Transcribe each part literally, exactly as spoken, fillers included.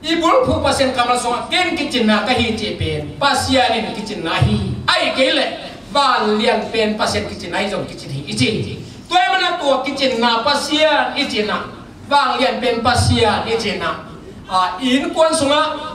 I bulphuh Pasian kammal sungah ken kicinna ka hi cih pen Pasian in kicinna hi. Ahih kei leh vanglian pen Pasian kicinna hi zong kicin hi i ci. Tua ahih manin tua kicinna Pasian i cihna, vanglian pen Pasian i cihna, a, i innkuan sungah,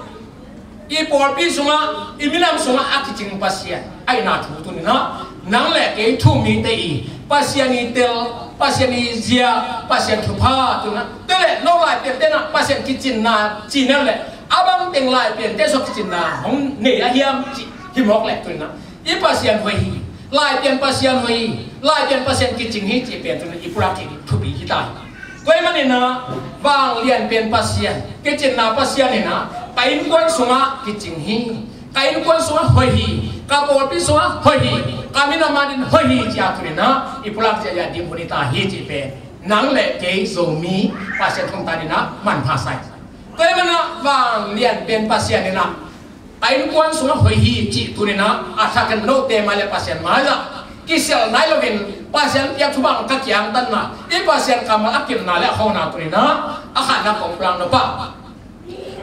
i pawlpi sungah, i minam sungah a kicing Pasian ahihna thu tuni-in ah, nang le kei thu-um mite i Pasian i tel, Pasian i ziak, Pasian thupha tuni-in ah, tua leh no Laipiante in ah Pasian kicinna ci-in ah leh, a bang teng Laipiante sung kicinna hong nei a hiam cih hi mawk leh tuni-in ah, i Pasian hoih hi, Laipian Pasian hoih hi, Laipian Pasian kicing hi cih pen tuni-in i pulak kik thupi hi ta hi. Tua ahih manin ah, vanglian pen Pasian, kicinna Pasian in ah ka innkuan sungah kicing hi, ka innkuan sungah hoih hi, ka pawlpi sungah hoih hi, ka minam adingin hoih hi ci-a tuni-in ah i pulak ziahziah ding hun hi ta hi cih pen nang le kei Zomi Pasian thu-um ta dingin ah manpha sa ing. Tua ahih manin ah vanglian pen Pasian in ah ka innkuan sungah hoih hi cih tuni-in ah a thakin note mai le Pasian mai-ah kisial nai loin Pasian piak thupha ka kiangtanna, i Pasian kammal a kimna le a khona tuni-in ah a khatna kong pulak nop ah,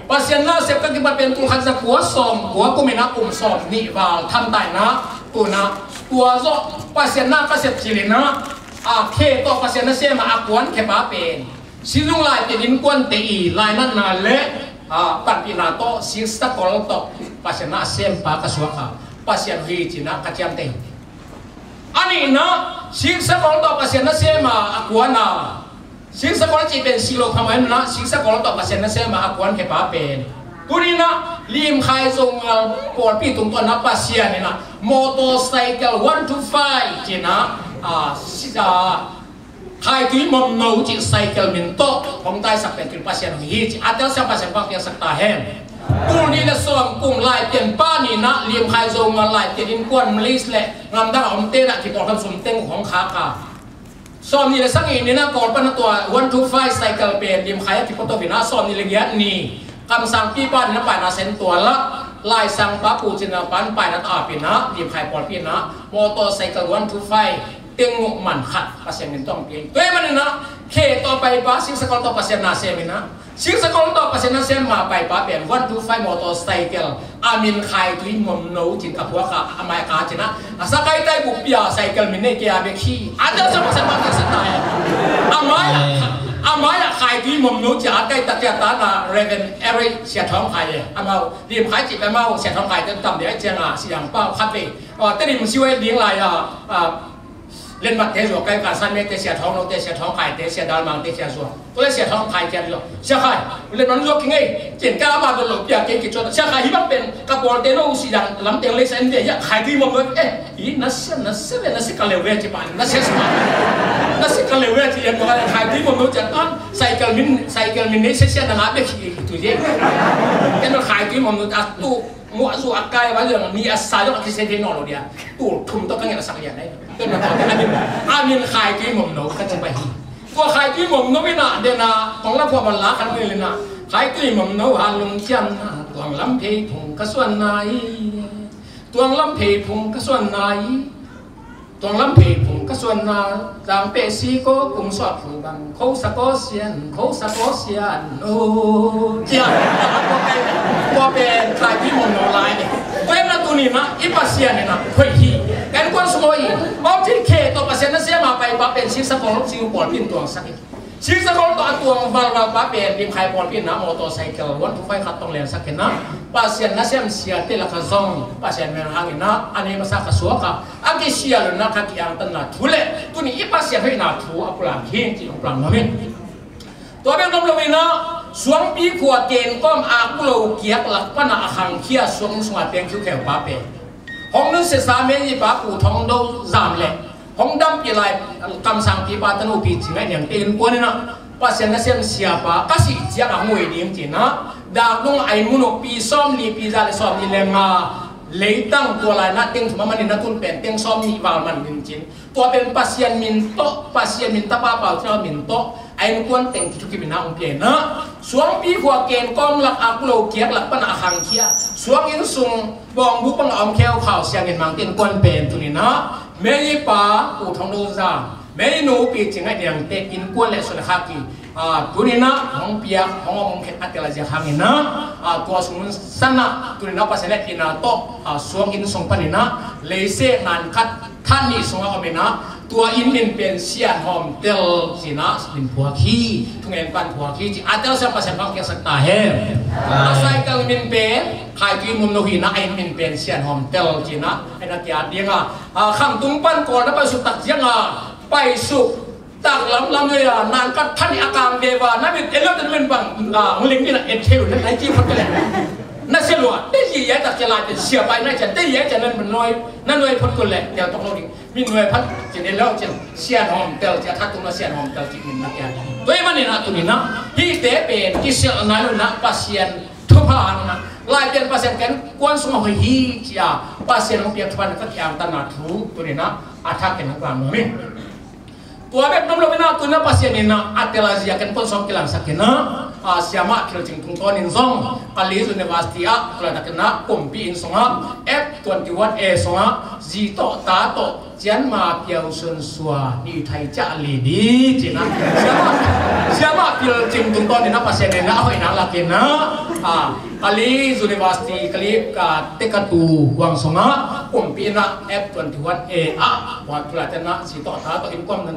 Pasian nasep ka kipat pen tul khat za kua sawm kua kum in ah kum sawmnih val tham ta in ah, tu-in ah tua zawh Pasian na ka sep cil in ah, a, khe tawh Pasian nasem a a kuankhia pa pen Sizung Laipian innkuante i lainatna le, a, panpihna tawh siksakol tawh Pasian na a sem pa ka suak a, Pasian hoih hi ci-in ah ka ciamteh hi. A nihna, siksakol tawh Pasian nasem a a kuan a, siksakol cih pen sih lo phamawh in ah, siksakol tawh Pasian nasem a a kuankhia pa pen tuni-in ah Limkhai Zongal pawlpi tungtawn ah Pasian in ah motorcycle one two five ci-in ah, a, si-, a, Khaitui Momno cih cycle min tawh hong taisak pen tuni-in Pasian hoih hi ci a telsiam Pasian pau piaksak ta hen. Tul nih le sawm kum Laipian pa ni-in ah Limkhai Zongal Laipian innkuan Malaysia le ngamdang a omte in ah kipawlkhawm sum teng hong khak a, sawmnih le sagih ni-in ah Kawl pan a tua one two five cycle pen Limkhai ah kipuak to-in ah, sawmnih le giat ni kamsangpipa ni-in ah paina sem tua lah, laisangpa Pu Cin Nang pa in paina tawh ap in ah Limkhai pawlpi in ah motorcycle one two five teng uh man khat Pasian min tawh hong pia hi. Tua ahih manin ah khe tawh paipa siksakol tawh Pasian nasem in ah, siksakol tawh Pasian nasem a paipa pen one two five motorcycle a min Khaitui Momno ci-in ka phuak a, a mai ka ci-in ah, a sakai tai buk pia cycle min nei kei a bek hi. A telsiam Pasian pau piaksak ta hen. A mai-ah, a mai-ah Khaitui Momno ci-a a kai tak ciang ta na Reverend Eric Sia Thawng Khai e. Amau Limkhai cih pen amau Sia Thawng Khai te tam ding ahih ciangin ah Sia Thawng Pau khat vei, a, Tedim siwai ding lai-a, a, Lenmatte zuak kai, Kansan Mete, Sia Thawng Note, Sia Thawng Khaite, Sia Dalmangte, Sia Zuak. Tua leh Sia Thawng Khai kiang zuak. Sia Khai, Lenman zuak kingei. Cin ka ama dot lo pia kei kicuan. Sia Khai, hih bang pen ka pawlte no si dang lam teng lei sa en ve hia, Khaitui Momno. Eh, i na sia, na sia ve, na sia ka leu ve ci pan. Na sia sia. Na sia ka leu ve ci en ko Khaitui Momno ci an. Cycle min, cycle min nei sia sia na nga be ki tu je. Ken Khaitui Momno a tu. Muah zu a kai a va liang ni a sa zong a kisia thei nawn lo dia. Tul thum tawh ka ngen a sak lian ai. Tua na tawh a min, a min Khaitui Momno ka ci pai hi. Tua Khaitui Momno in ah den a kong la phuah man la khan ni le na. Khaitui Momno ha lungkiam na, Tuang Lam Phei Phung ka suan nai. Tuang Lam Phei Phung ka suan nai. Tuang Lam Phei Phung ka suan na, Zang Peh Si Ko Kung Suak Phu Bang, Ko Sa Ko Sian, Ko Sa Ko Sian, oh, cian. Tua pen Khaitui Momno lai ni. Tua ahih manin ah tuni-in ah i Pasian in ah hoih hi. Ka innkuan sung hoih hi. Om cih khe tawh Pasian nasem a paipa pen siksakol, siksakol pawlpi in tuangsak hi. Siksakol tawh a tuang valval pa pen Limkhai pawlpi in ah motorcycle one two five khat tawh hong lensak hi in ah, Pasian nasem siate lakah zong Pasian min hangin ah a nei masa ka suak a, a kisia lo-in ah ka kiangtanna thu le tuni i Pasian hoihna thu a pulak hi cih hong pulak nuam hi. Tua bek nuam lo-in ah Suangpi khua kenkawm a kulo kiak lak pan a a khangkhia suang sungah tengkhiu kheu pa pen hong nusiasa Meyipa Pu Thong Do Zam le hong dampih lai kamsangpipa tanu Pi Cing Ngaih Niangte innkuan in ah Pasian nasem siapa ka sih ciang a hong ui ding ci-in ah, dak dong a inn mun uh pi sawmli, pi za le sawmli le nga leitang, tua lai-in ah teng thum a man in ah tun pen teng sawmnih val man ding ci-in, tua pen Pasian min tawh, Pasian min Tapa Pau Cing Nang min tawh a innkuan teng kithukim in ah hong pia in ah, Suangpi khua kenkawm lak a kulo kiak lak pan a khangkhia, suang inn sung bawngbuk bang a om kheu Khau Siang Ngen Mangte innkuan pen tuni-in ah Meyipa Pu Thong Do Zam, Meyinu Pi Cing Ngaih Niangte innkuan le suan le khak hi. Ah, tuni-in ah hong piak, hong om khen a tel a ziak hangin ah, ah, tua sung sanah tuni-in ah Pasian hehpihna tawh, ah, suang inn sung panin ah leiset nan khat than nih sungah om in ah, tua inn min pen Sian Hawm Tel ci-in ah min phuak hi. Thungen pan phuak hi ci. A telsiam Pasian hong piaksak ta hen. A cycle min pen Khai Tuim Mun No hi-in ah, a inn min pen Sian Hawm Tel ci-in ah, a inn a kiat ding a, ah, Khamtung pan Kawl na paisuk tak ciang a, paisuk tak lamlam nuai a nan khat than nih a kang veve a, na mit en lo, na min bang, ah, hong ling ding a, et thei lo, na ci phot kei leh, na sia lua. Te zi yai tak ci lai, te sia pai na cian, te zi yai cian na nuai, na nuai phot kul leh, tel tok lo ding. Min nuai phat cin, en lo cin, Sian Hawm Tel ci, a thak tung na Sian Hawm Tel ci min na kiat. Tua ahih manin ah tuni-in ah hihte pen kisilh nai lo-in ah, Pasian thupha hang in ah, Laipian Pasian ken kuan sungah hoih hi ci-a Pasian hong piak thupha na ka kiang tan a thu tuni-in ah a thak ken hong vang nuam hi. Tua bek nom lo-in ah tuni-in ah Pasian in ah a tel a ziak ken puan sawm kilangsak in ah, ah, Siamah Phil Cing tungtawnin zong Kalay University ah, tua laitakin ah kumpi inn sungah F twenty-one A sungah zi tawh ta tawh cian ma piau sunsua ni thai ca li di ci-in ah, Siamah, Siamah Phil Cing tungtawnin ah Pasian in ah a hoihna lakin ah, ah, Kalay University, Kalay ka tekatu huang sungah kumpi inn ah F twenty-one A ah, tua tu laitakin ah zi tawh ta tawh innkuan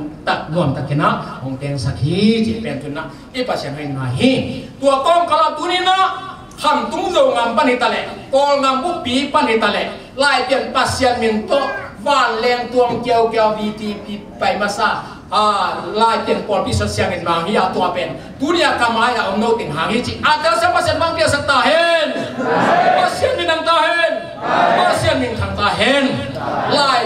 nuam takin ah hong tengsak hi cih pen tuni-in ah i Pasian hoihna hi. Tua kawmkal ah tuni-in ah Khamtung Zogam pan hi ta leh, Kawlgam buppi pan hi ta leh, Laipian Pasian min tawh vanleng tuang kiaukiau V T P pai masa, ah, Laipian pawlpi sot siangin mang hi a, tua pen tuni-a ka mai-ah om no teng hang hi ci. A telsiam Pasian hong piaksak ta hen. Pasian min thang ta hen. Pasian min thang ta hen. Lai